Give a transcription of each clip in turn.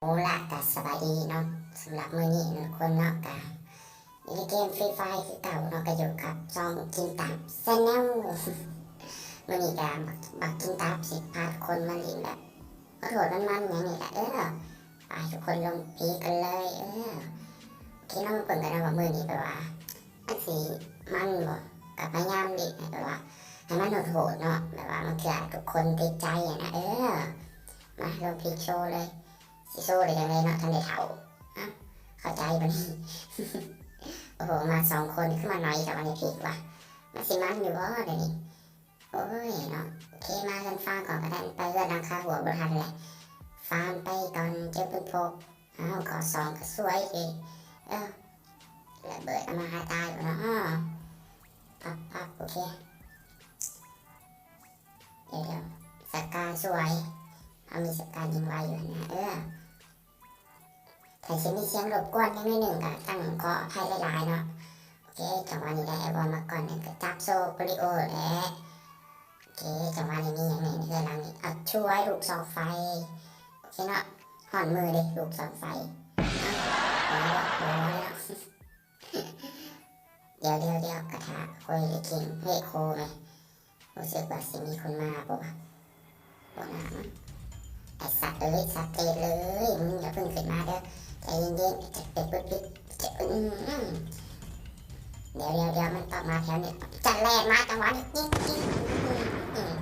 ໂອລະ ກະສະບາຍດີເນາະ ສຳລັບມື້ນີ້ເນາະ ທຸກຄົນເນາະ ກະຢູ່ໃນເກມ Free Fire ຄືເກົ່າເນາະ ກະຢູ່ກັບຊ່ອງກິນຕັບ Channel ມື້ນີ້ກະບັກ ບັກກິນຕັບຊິພາທຸກຄົນມາຫຼິ້ນແບບໂຫດໆ ມັນໆ ຫຍັງນີ້ແຫຼະ ເອີ ໄປທຸກຄົນລົງພີກັນເລີຍ ເອີ ໂອເຄເນາະ ມາເບິ່ງກັນເນາະວ່າມື້ນີ້ແບບວ່າ ມັນຊິມັນບໍ່ ກະພະຍາຍາມຫຼິ້ນໃຫ້ແບບວ່າ ໃຫ້ມັນໂຫດໆ ເນາະ ແບບວ່າບາງເທື່ອທຸກຄົນຕິດໃຈຫັ້ນນະ ເອີ ມາລົງພີໂຊເລີຍ ຊິໂຊໄດ້ຈັ່ງໃດເນາະ ທັນໄດ້ເຖົ້າ ເອົ້າ ເຂົ້າໃຈບໍ່ນີ້ ໂອ້ໂຫ ມາສອງຄົນ ຄືມາໜ້ອຍແທ້ວະ ໃນພີກວ່າ ມັນຊິມັນຢູ່ບໍ່ດຽວນີ້ ໂອ້ຍເນາະ ໂອເຄ ມາເຮືອນຟາມກ່ອນກະໄດ້ ໄປເຮືອນຫຼັງຄາຫົວບໍ່ທັນແຫຼະ ຟາມໄປກ່ອນ ເຈີເພິ່ນໂພກ ອ້າວ ກໍສອງກໍສວຍເດ ເອີ ລະເບີດເອົາມາຫາຕາຍບໍ່ເນາະ ປັບໆ ໂອເຄ ດຽວໆ ສະກາສວຍ ເຮົາມີສະກາຍິງໄວຢູ່ຫັ້ນນະ ເອີ ຖ້າຊິມີສຽງລົບກວນຫຍັງໜ້ອຍໜຶ່ງ ກະຕ້ອງຂໍອະໄພຫຼາຍໆ ເນາະ ໂອເຄ ຈັງຫວະນີ້ໄດ້ໄອວອນມາກ່ອນໜຶ່ງ ກະຈັບໂຊໂປລິໂອແຫຼະ ໂອເຄ ຈັງຫວະນີ້ມີຫຍັງແດ່ໃນເຮືອນຫຼັງນີ້ ເອົາ ສວຍ ລູກສອງໄຟ ໂອເຄເນາະ ຮ້ອນມືເດ້ ລູກສອງໄຟ ເອົ້າ ບໍ່ ບໍ່ແລ້ວ ດຽວໆໆ ກະທາໂອ້ຍ ໄດ້ກິນເຮໂຄແມ ຮູ້ສຶກວ່າຊິມີຄົນມາບໍ່ວະ ບໍ່ນາ ໄອ້ສັດເອີຍ ສັດເຕະເລີຍ ມຶງຢ່າເພິ່ງຂຶ້ນມາເດີ ໃຈເຢັນໆ ຈະເປັນປຶດໆ ຈະ ອືມ ດຽວໆໆ ມັນຕ້ອງມາແຖວນີ້ ຈະແລ່ນມາຈັງຫວະນີ້ ຍິງ ຍິງ ອືມ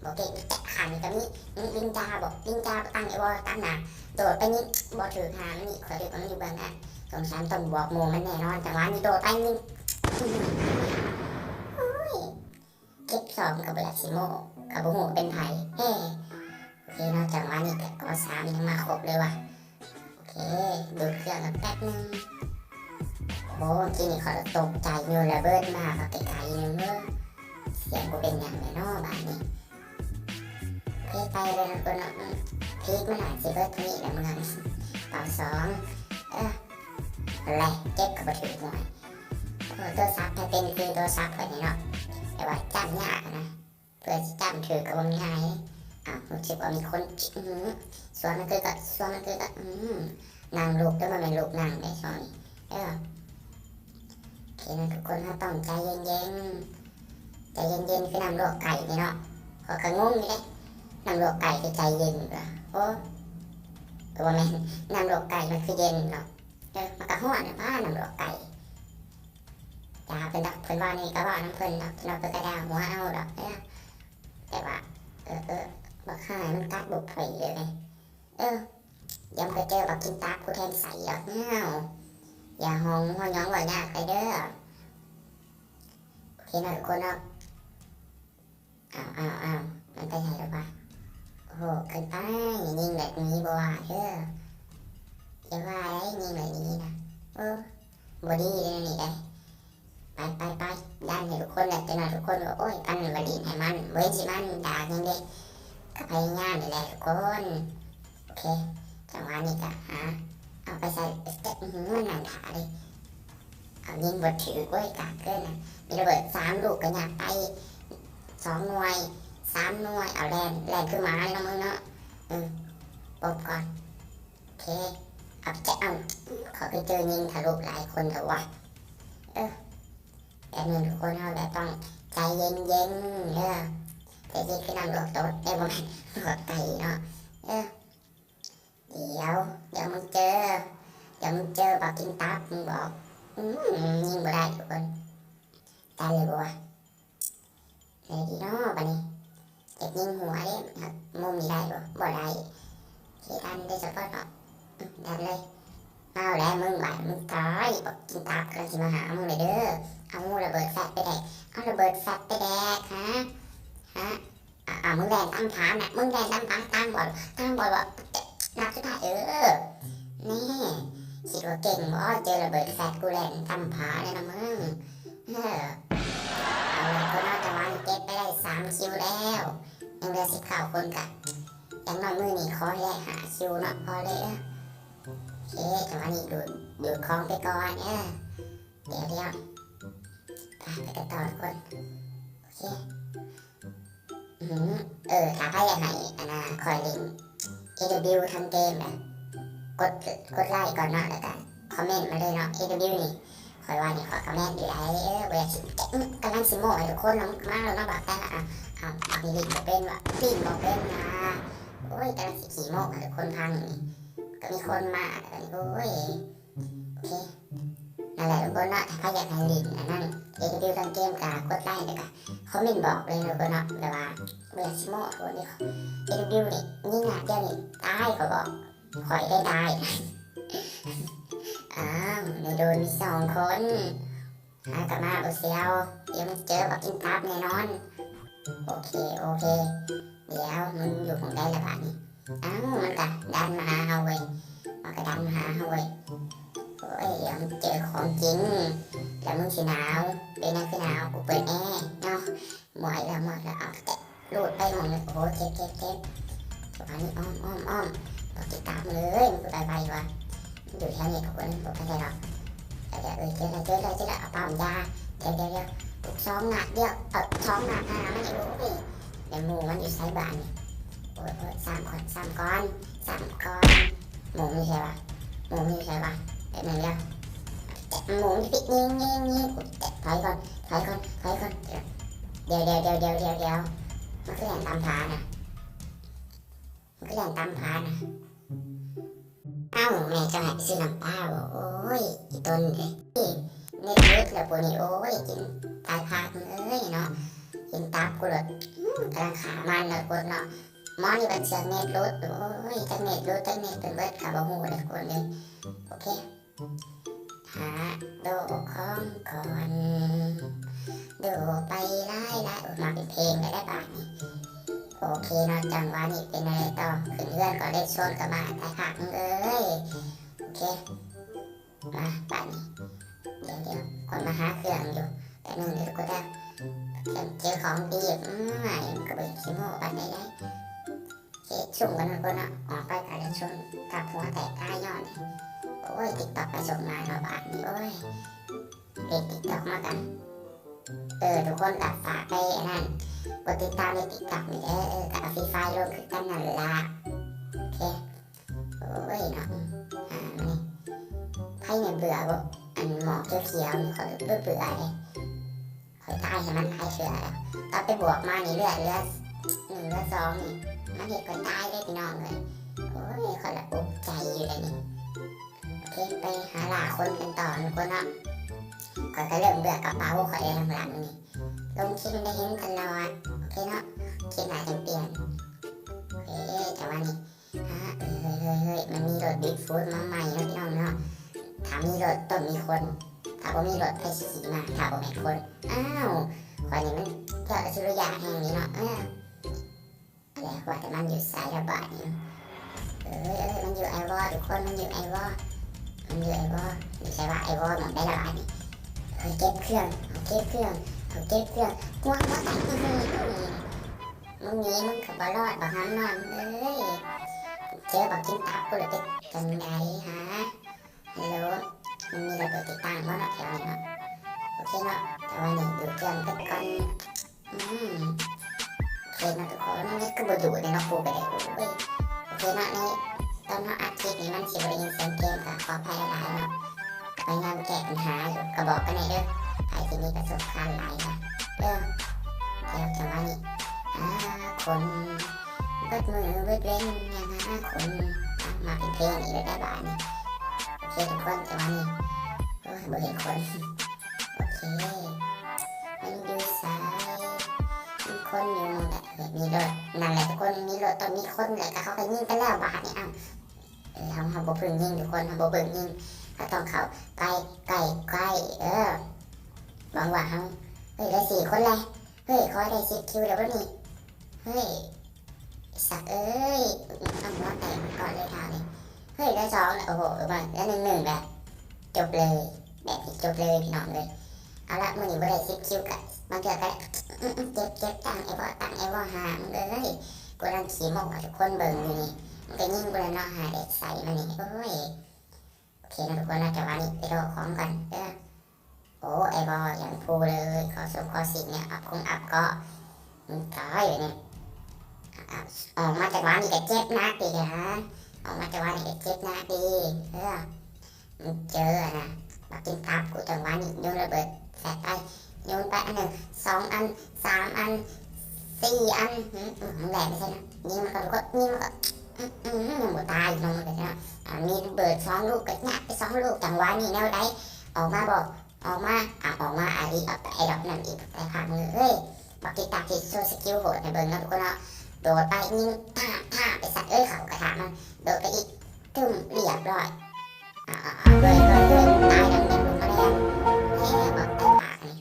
ບໍ່ເກັ່ງ ຈັກຂ້າງນີ້ກະມີ ອືມ ລິນດາບໍ່ ລິນດາບໍ່ຕັ້ງໄອ້ວໍຕາມໜ້າ ໂດດໄປຍິງ ບໍ່ຖືກຫາມັນນີ້ ຂ້ອຍຖືກວ່າມັນຢູ່ເບື້ອງໜ້າ ສົງໄສມັນຕ້ອງບອກໝູ່ມັນແນ່ນອນ ຈັງຫວະນີ້ໂດດໄປຍິງ ໂອ້ຍ ເກັບສອງກະບໍ່ຢາກຊິໂມ້ ກະບໍ່ຮູ້ເປັນໃຜ ເອີ ໂອເຄເນາະ ຈັງຫວະນີ້ກະກໍສາມຍັງມາຄົບເລີຍວ່າ ໂອເຄ ດູດເຄື່ອງກັນແປັບໜຶ່ງ ໂອ້ ເມື່ອກີ້ນີ້ຂ້ອຍຕົກໃຈຢູ່ ລະເບີດມາບັກໄກໆ ໜຶ່ງເອີ ສຽງບໍ່ເປັນຫຍັງແລ້ວເນາະບາດນີ້ ໂອເຄ ໄປເລີຍທຸກຄົນເນາະ ອືມ ພີກມັນອາດຊິເບີດເທົ່ານີ້ແຫຼະ ເມືອງ ເປົ່າສອງ ເອີ ແລະ ເຈັບກະບໍ່ຖືກ ໂອ້ຍ ໂອ້ ໂທລະສັບ ຖ້າເປັນຄືໂທລະສັບຂ້ອຍນີ້ເນາະ ແຕ່ວ່າຈ້ຳຍາກນະ ເພື່ອຊິຈ້ຳຖືກກະບໍ່ງ່າຍ ເອົ້າ ຮູ້ສຶກວ່າມີຄົນ ອື ສວນມັນຄືກະ ສວນມັນຄືກະ ອື ນັ່ງລຸກເດີ ບໍ່ແມ່ນລຸກນັ່ງເດ້ຊ່ວງນີ້ ເອີ ໂອເຄເນາະ ທຸກຄົນ ເຮົາຕ້ອງໃຈເຢັນໆ ໃຈເຢັນໆ ຄືນ້ຳລວກໄກ່ນີ້ເນາະ ຂ້ອຍກະງົງຢູ່ເດ້ ນ້ຳລວກໄກ່ຄືໃຈເຢັນ ໂອ້ ກະບໍ່ແມ່ນ ນ້ຳລວກໄກ່ມັນຄືເຢັນເນາະ ເອີ ມັນກະຮ້ອນຫັ້ນຫວາ ນ້ຳລວກໄກ່ ດາເພິ່ນດອກ ເພິ່ນເວົ້າຫຍັງກະເວົ້ານຳເພິ່ນດອກ ເພິ່ນກະດ່າຫົວເອົາດອກເດີ ແຕ່ວ່າ ເອີ ເອີ ບັກຫ່ານີ້ມັນກັດບໍ່ໄປເລີຍ ເອີ ດຽວມັນກະເຈີບັກກິນຕັບກູແທງໃສ່ດອກ ຍາວ ຢ່າຮ້ອງຫົວຍ້ອງເວົ້າຍາກເລີຍເດີ ໂອເຄເນາະທຸກຄົນເນາະ ອ້າວ ອ້າວ ອ້າວ ມັນໄປໃສແລ້ວວະ ໂອ້ໂຫ ເກີນໄປ ຍິງແບບນີ້ບໍ່ວ່າເດີ ຢ່າວ່າໄດ ຍິງແບບນີ້ນະ ໂອ້ ບໍ່ດີເດ້ນີ້ໄດ ໄປ ໄປ ໄປ ດັນໃຫ້ທຸກຄົນແຫຼະ ຈັກໜ້ອຍທຸກຄົນກະ ໂອ້ຍ ອັນ ບໍ່ຫຼິ້ນໃຫ້ມັນ ບໍ່ເຫັນຊິມັນ ດາກຫຍັງເດ້ ກະພະຍາຍາມນີ້ແຫຼະທຸກຄົນ ໂອເຄ ຈັງຫວະນີ້ກະຫາ ເອົາໄປໃສ່ ອື ມັນນັ່ງຖ້າເດ້ ເອົາ ຍິງບໍ່ຖືກເວີຍ ກາກເກີນນະ ມີລະເບີດສາມລູກກະຫຍັບໄປສອງໜ່ວຍ ສາມໜ່ວຍ ເອົາ ແລ່ນ ແລ່ນຄືໝາເລີຍເນາະ ມຶງເນາະ ອື ປົບກ່ອນ ໂອເຄ ເອົາ ຈະເອົາ ເຂົາຄືເຈີຍິງທະລຸຫຼາຍຄົນແທ້ວະ ເອີ ແບບນີ້ທຸກຄົນເຮົາແບບຕ້ອງໃຈເຢັນໆ ເດີ ແຕ່ຊິຄືນ້ຳລວກໂຕດ ເອີ ບໍ່ແມ່ນ ລວກໄກ່ເນາະ ເອີ ດຽວ ດຽວມຶງເຈີ ດຽວມຶງເຈີບັກກິນຕັບ ມຶງບອກ ອື ຍິງບໍ່ໄດ້ທຸກຄົນ ຕາຍເລີຍບໍ່ວະ ໄດ້ດີເນາະບາດນີ້ ຢາກຍິງຫົວເດ້ ມຸມນີ້ໄດ້ບໍ່ ບໍ່ໄດ້ ເຄ ດັນເດ້ສະປອດເນາະ ອື ດັນເລີຍ ມາແລ້ວມຶງບາດ ມຶງຕາຍ ບັກກິນຕັບກຳລັງຊິມາຫາມຶງເລີຍເດີ ເອົາລະເບີດແຟດໄປແດກ ເອົາລະເບີດແຟດໄປແດກ ຫາ ຫາ ອາ ອາ ມຶງແລ່ນຕາມຜານະ ມຶງແລ່ນຕາມຜານ ຕາມບອດ ຕາມບອດ ນັບສຸດທ້າຍ ເອີ ແນ່ ຄິດວ່າເກັ່ງບໍ່ ເຈີລະເບີດແຟດ ກູແລ່ນຕາມຜາເລີຍນະມຶງ ເອີ ເອົາລະ ຄົນເຮົາຈັງຫວະນີ້ເກັບໄປໄດ້ສາມຄິວແລ້ວ ຍັງເຫຼືອສິບເກົ້າຄົນ ກະຢ່າງໜ້ອຍມື້ນີ້ຂໍໃຫ້ໄດ້ຫ້າຄິວເນາະ ພໍເລີຍ ເອີ ໂອເຄ ຈັງຫວະນີ້ດູດ ດູດຂອງໄປກ່ອນ ເອີ ດຽວ ດຽວ ໄປ ໄປກັນຕໍ່ທຸກຄົນ ໂອເຄ ອື ເອີ ຖ້າໃຜຢາກໃຫ້ ອັນນ່າ ຂ້ອຍຫຼິ້ນ ເອດັບເບິນຢູ ທັງເກມນະ ກົດ ກົດໄລ້ກ່ອນເນາະ ແລ້ວກະຄອມເມັນມາເລີຍເນາະ ເອດັບເບິນຢູ ນີ້ ຂ້ອຍວ່ານີ້ຂ້ອຍກະແມ່ນຢູ່ໃດ໋ ເອີ ບໍ່ຢາກຊິ ກຳລັງຊິໂມ້ໃຫ້ທຸກຄົນນະ ມາແລ້ວເນາະ ບັກແຕ່ລະ ອ້າວ ບັກນີ້ຫຼິ້ນບໍ່ເປັນຫວາ ຫຼິ້ນບໍ່ເປັນຫວາ ໂອ້ຍ ກຳລັງຊິຂີ້ໂມ້ໃຫ້ທຸກຄົນຟັງນີ້ ກະມີຄົນມາ ໂອ້ຍ ໂອເຄ ນັ້ນແຫຼະທຸກຄົນເນາະ ຖ້າໃຜຢາກໃຫ້ຫຼິ້ນອັນນັ້ນ ເອດັບເບິນຢູ ຕັ້ງເກມ ກະກົດໄລ້ ແລ້ວກະຄອມເມັນບອກເລີຍທຸກຄົນເນາະ ແບບວ່າບໍ່ຢາກຊິໂມ້ທຸກຄົນ ເອດັບເບິນຢູ ນີ້ ຍິງນັດດຽວນີ້ຕາຍ ຂ້ອຍບອກ ຂ້ອຍໄດ້ຕາຍ ອ້າວ ໃນໂດນມີສອງຄົນ ຫາກະມາບໍ່ສຽວ ດຽວມຶງເຈີບັກກິນຕັບແນ່ນອນ ໂອເຄ ໂອເຄ ດຽວ ມັນຢູ່ໝ່ອງໃດລະບາດນີ້ ອ້າວ ມັນກະດັນມາຫາເຮົາເວີຍ ມັນກະດັນມາຫາເຮົາເວີຍ ໂອ້ຍ ດຽວມຶງເຈີຂອງຈິງ ແລ້ວມຶງຊິໜາວ ເປັນຫຍັງຄືໜາວ ກູເປີດແອເນາະ ໝວກແລ້ວ ໝວກແລ້ວ ເອົາແຕະ ໂລດໄປໝ່ອງນີ້ ໂອ້ ເຈັບ ເຈັບ ເຈັບ ຈັງຫວະນີ້ອ້ອມ ອ້ອມ ອ້ອມ ບໍ່ຕິດຕາມເລີຍ ມັນຄືໄປໄວຫວາ ມັນຢູ່ແຖວນີ້ທຸກຄົນ ບໍ່ໄປໄດ້ດອກ ດຽວ ເອີ ເຈີແລ້ວ ເຈີແລ້ວ ເຈີແລ້ວ ເອົາປ້ອມຢາ ດຽວ ດຽວ ດຽວ ລູກສອງນັດ ດຽວ ເອີ ສອງນັດ ໜ້າມັນ ໂອ້ຍ ແລ້ວໝູ່ມັນຢູ່ໃສບາດນີ້ ໂອ້ຍ ໂອ້ຍ ຊ້ຳກ່ອນ ຊ້ຳກ່ອນ ຊ້ຳກ່ອນ ໝູ່ມັນຢູ່ໃສຫວາ ໝູ່ມັນຢູ່ໃສຫວາ ແປັບໜຶ່ງເດີ ໝູ່ມັນຢູ່ ຍິງ ຍິງ ຍິງ ຖອຍກ່ອນ ຖອຍກ່ອນ ຖອຍກ່ອນ ດຽວ ດຽວ ດຽວ ມັນຄືແລ່ນຕາມຜານະ ມັນຄືແລ່ນຕາມຜານະ ອ້າວ ແມ່ເຈົ້າໃຫ້ໄປຊື້ນ້ຳປາບໍ ໂອ້ຍ ອີ່ຕົນເອີຍ ເນັດຫຼຸດແລ້ວພຸ້ນນີ້ ໂອ້ຍ ກິນຕາຍພາກເອີຍເນາະ ກິນຕັບກູໂລດ ອືມ ກຳລັງຂ້າມັນແລ້ວພຸ້ນເນາະ ໝໍນີ້ບັດເຊື່ອເນັດຫຼຸດ ໂອ້ຍ ຈັກເນັດຫຼຸດ ຈັກເນັດເປັນເບິດ ກະບໍ່ຮູ້ແລ້ວພຸ້ນເອີຍ ໂອເຄ ຫາໂຕຂອງກ່ອນ ໂດໄປຫຼາຍໆ ໂອ້ ມາເປັນເພງແລ້ວໄດ໋ບາດນີ້ ໂອເຄເນາະ ຈັງຫວະນີ້ເປັນແນວໃດຕໍ່ ຂຶ້ນເຮືອນກ່ອນເລີຍ ຊົນກັບໝາຕາຍພາກເອີຍ ໂອເຄ ມາບາດນີ້ ດຽວໆ ຂ້ອຍມາຫາເຄື່ອງຢູ່ ແປັບໜຶ່ງເດີທຸກຄົນເດີ ເຄື່ອງເຈີຂອງດີ ອືມ ມັນກະບໍ່ຂີ້ໂມ້ປານໃດໄດ໋ ເຮັດຊຸ່ມກັນເນາະທຸກຄົນເນາະ ອອກໄປກະໄດ້ຊົນກັບຫົວແຕກຕາຍຍ້ອນນີ້ ໂອ້ຍ ຕິກຕັອກໄປສົ່ງມາເນາະບາດນີ້ ໂອ້ຍ ເຮັດຕິກຕັອກມາກັນ ເອີ ທຸກຄົນກະຝາກໄປອັນນັ້ນ ກົດຕິດຕາມໃນຕິກຕັອກນີ້ເດີ ເອີ ກະເອົາຟຣີຟາຍລົງຄືກັນນັ້ນລະ ໂອເຄ ໂອ້ຍເນາະ ຫາມັນນີ້ ໃຜແມ່ນເບື່ອບໍ່ ອັນໝອກຂຽວໆນີ້ ຂ້ອຍເບື່ອໆເດ້ ຂ້ອຍຕາຍໃຫ້ມັນຫຼາຍເທື່ອແລ້ວ ຕອນໄປບວກມານີ້ເລືອດເຫຼືອໜຶ່ງເຫຼືອສອງນີ້ ມັນເຮັດຂ້ອຍຕາຍເດ້ພີ່ນ້ອງເອີຍ ໂອ້ຍ ຂ້ອຍລະອຸກໃຈຢູ່ເດ້ນີ້ ໂອເຄ ໄປຫາລ່າຄົນກັນຕໍ່ທຸກຄົນເນາະ ຂ້ອຍກະເລີ່ມເບື່ອກະເປົາຂ້ອຍແລ້ວຫຼັງໆນີ້ ລົງຄລິບໄດ້ເຫັນຕະຫຼອດ ໂອເຄເນາະ ຄລິບໜ້າຈັ່ງປ່ຽນ ເອີ ຈັງຫວະນີ້ ຮະ ເອີຍ ເຮີ້ຍ ເຮີ້ຍ ເຮີ້ຍ ມັນມີລົດບິກຟຸດມາໃໝ່ເນາະ ພີ່ນ້ອງເນາະ ຖ້າມີລົດຕ້ອງມີຄົນ ຖ້າບໍ່ມີລົດໃຜຊິຂີ່ມາ ຖ້າບໍ່ແມ່ນຄົນ ອ້າວ ຂ້ອຍນີ້ມັນເຈົ້າອັດສະລິຍະແຮງນີ້ເນາະ ເອີ ແລ້ວວ່າແຕ່ມັນຢູ່ໃສລະບາດນີ້ ເອີຍ ເອີຍ ມັນຢູ່ໄອວໍທຸກຄົນ ມັນຢູ່ໄອວໍ ມັນຢູ່ໄອວໍ ຢູ່ໃສວະ ໄອວໍໝ່ອງໃດລະບາດນີ້ ເອີຍ ເກັບເຄື່ອງ ເອົາເກັບເຄື່ອງ ເອົາເກັບເຄື່ອງ ຫົວ ຫົວແຕກ ອື ມຶງໜີ ມຶງກະບໍ່ລອດ ບັກຫຳນ້ອຍເອີຍ ເຈີບັກກິນຕັບກູລະເປັນຈັ່ງໃດຫາ ຮັລໂຫຼ ມັນມີລະເບີດຕິດຕັ້ງບໍ່ເນາະແຖວນີ້ເນາະ ໂອເຄເນາະ ແຕ່ວ່ານີ້ດູດເຄື່ອງເພິ່ນກ່ອນ ອືມ ໂອເຄເນາະທຸກຄົນ ມັນຄືບໍ່ດູດເນາະ ກູກະໄດ້ ໂອ້ຍ ໂອເຄເນາະ ໃນຕອນເຮົາອັດຄລິບນີ້ມັນຊິບໍ່ໄດ້ຍິນສຽງເກມ ກະຂໍອະໄພຫຼາຍໆເນາະ ພະຍາຍາມແກ້ບັນຫາຢູ່ ກະບອກກັນແດ່ເດີ ໃຜທີ່ມີປະສົບການຫຼາຍກະເດີ ດຽວຈັງຫວະນີ້ ຫາຄົນ ເບິດມື້ເບິດເວັນຍັງຫາຄົນ ມາເປັນເພງອີກແລ້ວໄດ໋ບາດນີ້ ໂອເຄທຸກຄົນ ຈັງຫວະນີ້ ໂອ້ຍ ບໍ່ເຫັນຄົນ ໂອເຄ ມັນຢູ່ໃສ ມັນຄົນຢູ່ໝ່ອງໃດ ເອີ ມີລົດ ນັ້ນແຫຼະທຸກຄົນ ມີລົດຕ້ອງມີຄົນ ແລ້ວກະເຂົາກະຍິງກັນແລ້ວບາດນີ້ ເອົ້າ ເອີ ເຮົາ ເຮົາບໍ່ເພິ່ງຍິງທຸກຄົນ ເຮົາບໍ່ເພິ່ງຍິງ ເຮົາຕ້ອງເຂົ້າໄປໃກ້ໆ ເອີ ຫວັງວ່າເຮົາ ເອີ ໄດ້ສີ່ຄົນແລ້ວ ເຮີ້ຍ ຂໍໄດ້ສິບຄິວແລ້ວບໍ່ນີ້ ເຮີ້ຍ ສັດເອີຍ ເອົາຫົວແຕກກ່ອນເລີຍຄາວນີ້ ເຮີ້ຍ ເຫຼືອສອງແລ້ວ ໂອ້ໂຫ ເບິ່ງ ເຫຼືອໜຶ່ງໜຶ່ງແລ້ວ ຈົບເລີຍ ແບບນີ້ຈົບເລີຍພີ່ນ້ອງເອີຍ ເອົາລະ ມື້ນີ້ບໍ່ໄດ້ສິບຄິວກະ ບາງເທື່ອກະ ອື ເຈັບ ເຈັບ ຕັ້ງໄອວໍ ຕັ້ງໄອວໍ ຫາມເອີຍ ກູກຳລັງຂີ້ໂມ້ໃຫ້ທຸກຄົນເບິ່ງຢູ່ນີ້ ມັນກະຍິງກູແລ້ວເນາະ ຫາໄດ້ໃສ່ມັນນີ້ ໂອ້ຍ ໂອເຄເນາະທຸກຄົນເນາະ ຈັງຫວະນີ້ໄປໂທຂອງກ່ອນເດີ ໂອ້ ໄອວໍ ຢ່າງພູເລີຍ ຂໍສົບຂໍສິນແນວ ອັບຄົງອັບເກາະ ມັນຕາຍເລີຍນີ້ ອອກມາຈັງຫວະນີ້ກະເຈັບໜັກອີກຫັ້ນ ອອກມາຈັງຫວະນີ້ກໍເຈັບໜັກເດ້ ເອີ ເຈີນະ ບັກກິນຕັບ ກູຈັງຫວະນີ້ໂຍນລະເບີດໃສ່ໄປ ໂຍນໄປອັນໜຶ່ງ ສອງອັນ ສາມອັນ ສີ່ອັນ ຫື ອື ແລ່ນໄປໃສນະ ຍິງມັນກໍ ຍິງມັນກໍ ອື ອື ຍັງບໍ່ຕາຍເນາະ ມັນກໍເນາະ ອາ ມີລະເບີດສອງລູກກໍຍັດໄປສອງລູກ ຈັງຫວະນີ້ແນວໃດ ອອກມາບໍ່? ອອກມາ ອາ ອອກມາ ອາ ອີກ ອອກໄປດອກນັ້ນອີກ ໄປພາກມື ເອີຍ ບັກກິນຕັບທີ່ໂຊສະກິວໂຫດໃຫ້ເບິ່ງເນາະທຸກຄົນເນາະ ໂດດໄປຍິງ ທ່າ ທ່າໄປ ສະ ເອີຍ ເຂົ້າກະທະມັນ ໂດດໄປອີກ ຕຶ້ມ ລຽບຮ້ອຍ ອາ ອາ ອາ ເອີຍ ເອີຍ ເອີຍ ຕາຍແລ້ວ ຍັງລົງມາແລ້ວ ແລ້ວບັກຕາຍປາກນີ້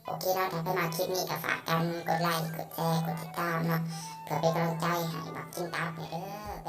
ໂອເຄເນາະ ຖ້າໃຜມັກຄລິບນີ້ກໍຝາກກັນກົດໄລ ກົດແຊ ກົດຕິດຕາມເນາະ ເພື່ອເປັນກຳລັງໃຈໃຫ້ບັກກິນຕັບນີ້ເດີ.